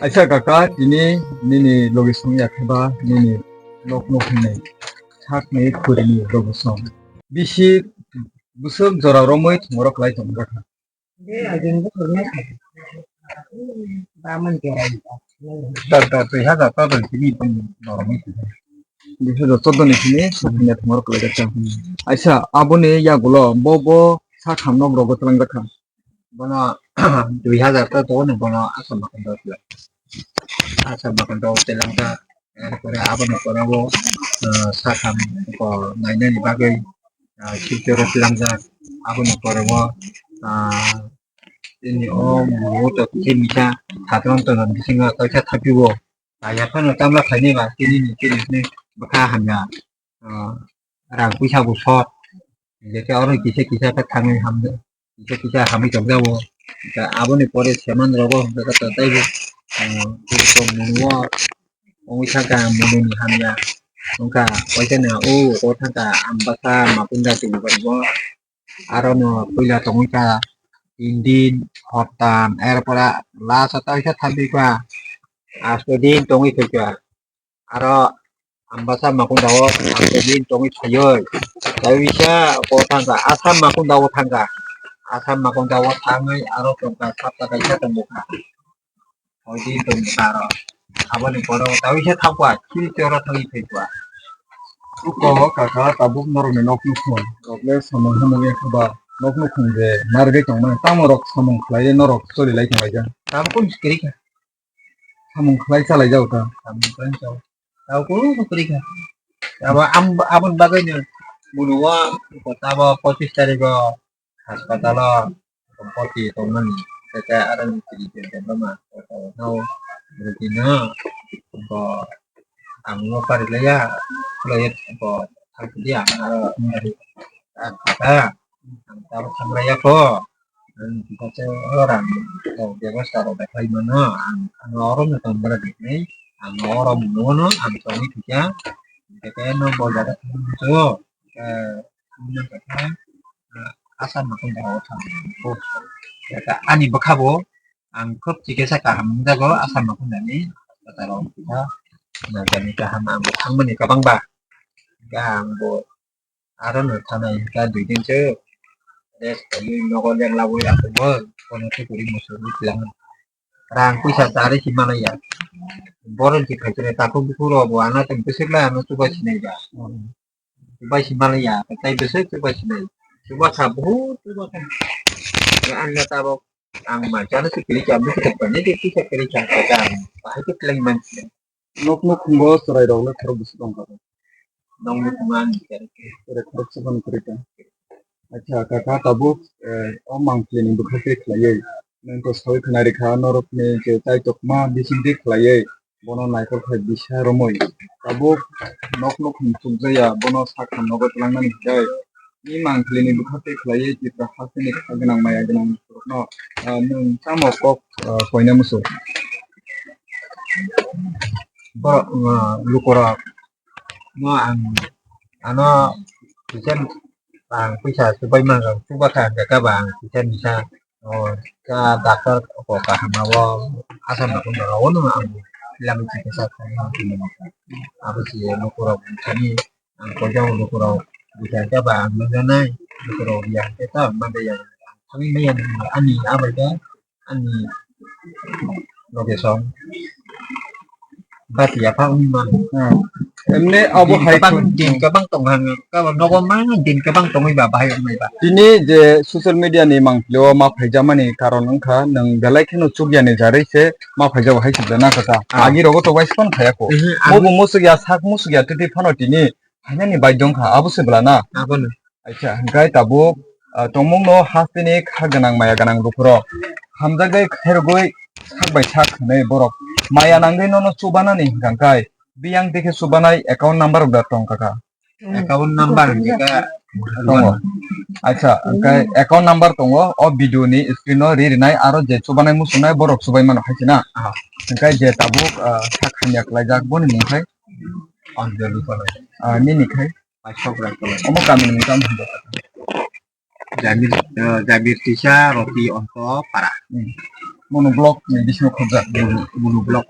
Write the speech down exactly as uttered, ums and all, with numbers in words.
Aisa kaka, tini nini logi song ya khe ba nini nok no hinwi sakni khuri ni logi song. Bisi bwswk jora romwi thwngmorok kwlai tong jakha. Tar tar twi hajar tar tar tini noromwi tong. Bisi jora choddo ni simi sakni thwngmorok kwlai jakha. Aisa aboni yagulo bo bo sakha nok rogo twlang jakha. Bono dui hajar ta tongo, bono Assam Makhanda o tila. Assam Makhanda o tilangjak, er pore aboni pore o, ah, sakha ko nainani bagwi, ah, Silchar o tilangjak. Aboni pore o, ah, tini o mugo to khe misa satrono tongmani bisingo kaisa thapio. Kaya phano tamla khainai ba tini ni tini ni bwkha hamya, ah, rang puisa bo sot. Hingke khe oro kisa kisa khe thangwi hamjak, kisa kisa hamwi tongjago. Hingke aboni pore seman rogo hingke khe taibo, ah, kurkuk mwnwi o wngwi thangkha mwnwi ni hamya. Wngkha waisa no o, o thangkha Ambasa Makunda tongwi bo. Aro no puila tongwi kha tin din, hoptan, er pore last o ta kisa thangwi kha asto din tongwi thangkha. Aro Ambasa Makunda o ang tongwi tongwi phaiwi. Tei bisa o thangkha, Assam Makunda o thangkha. Assam Makunda o thangwi aro tongkha, sapta kaisa tongkha. Oidi tongkha aro. Aboni pore o tei bisa thangkha, Silchar o thangwi phaikha. Uko kaka tabuk norokni nok nukhung. Rok le samung hamung ya khe ba nok nukhung je narwgwi tongmani. Tamo rok samung khlaiwi norok choli lai tonglaijak. Tamo kung sikiri kha. Samung khlai chalai jago ta. Samung khlai jago. Tabo kunu kwrwi kha. Abo am-, aboni bagwi no mwnwi o tabo pochis tarikh o hospital o bhorti tongmani. Tei aro ni kwrwi khe tongma. No, rwgwi no bo ang no pari laiya. Khlaiya bo thang dia ang aro ang kha. Ang tabo thang laiya kho. Ang kisa se orang rok bebasta rok bai khai mano, ang, ang oro no tong bwrwi rok ni, ang oro muno no ang tongwi thwikha, hingke khe no bo jaga thangwi muchungo, hingke thangwi khe, ah, Assam Makunda o thang, oh, ani bwkha bo ang khub chikisa kaham nukjago Assam Makunda ni hospital o kisa, nokjani kaham ang thangmani kwbangba, hingke ang bo. Aro no thanai hwnkha dui din se rest kaiwi nogo leng labwi aswk bo bono tei kwrwi muchungwi twlang. Rang puisa charwi si manliya. Borok ni khai khe takhuk bukhuk rok bo ano tong bwswk lai ano chubai sinai ba. Chubai si manliya, tai bwswk chubai sinai. Chuba kha, buhut chuba kha. Ang no tabok ang ma chana se kwrwi kha, bwswk kwrwi kha, kwrwi kha, kwrwi kha, ang bahai khe twlang man. Nok nukhungo chwrairok le khorok bwswk tongkha? Nok nukhungo ani kwrwi kha. Chwrai khoroksa phano kwrwi kha. Acha, kaka tabuk, eh, o mangpili ni bwkha tei khlaiwi nwng to saui khwnai rikha, norokni je chaitokma bising tei khlaiwi bono naikol khai bisa romwi. Tabuk nok nukhung chukjaya, bono sakha nogo twlangnani hwnkhe Ni mangpili ni bwkha tei khlaiwi Tipra hasteni kha gwnang maya gwnang borokno, ah, nwng tamo kok, ah, koina muchung? Borok, ah, lukurok no ang ano kisa ang puisa chubai mangkha, chuba kha hwnkhe ba ang kisa misa, oh, kha doctor ko kaham abo Assam doctor rok no ang lamwi chikisa khaina abo se lukurok thani. Ang koitamo lukurok bwsai khe ba ang nukjaknai, lukurok ya khe ta manliya, ang thangwi manya ani abai khe ani location bati yapha wngwi mano. Hmm. Emne abo din hai kwbang, din kwbang tong hang, kwbang nogo ma din kwbang tongwi ba bahai wngnai ba. Tini je social media ni mangpili o ma phaijakmani karon wngkha nwng belai kheno chukya ni jarwi se ma phaijago hai se belai nang kha. Ah. Agi rogo to waispan khaya kho. Mhm, mo agi bo musuk ya sak musuk ya titi phano tini Hainani bai dong kha, abo se bwla na? Abono. Acha, hwnkhe tabuk, ah, tongmungno hasteni kha gwnang maya gwnang lukurok hamjakgwi khairogwi sak bai sak hwnwi borok maya nangwi nono chubanani hwnkha hwnkhe Biyang dekhe chubanai account number rok da tong kaka? Account number hwnkhe kha tongo. Acha, hwnkhe account number tongo, o video ni screen o ri rinai, aro je chubanai muchungnai borok chubai mano hai se na. Aha. Hwnkhe je tabuk, ah, sak hamya khlaijak boni mung khai? Anjali Palai. Ah, nini khai? Ashok Rai Palai. Omo kami ni mung tamo hwnjak? Jamir, eh, Jamir Tisa Roti Onto Para. Hmm. Mono block ni bisingo khobjak. Mono, Mono block.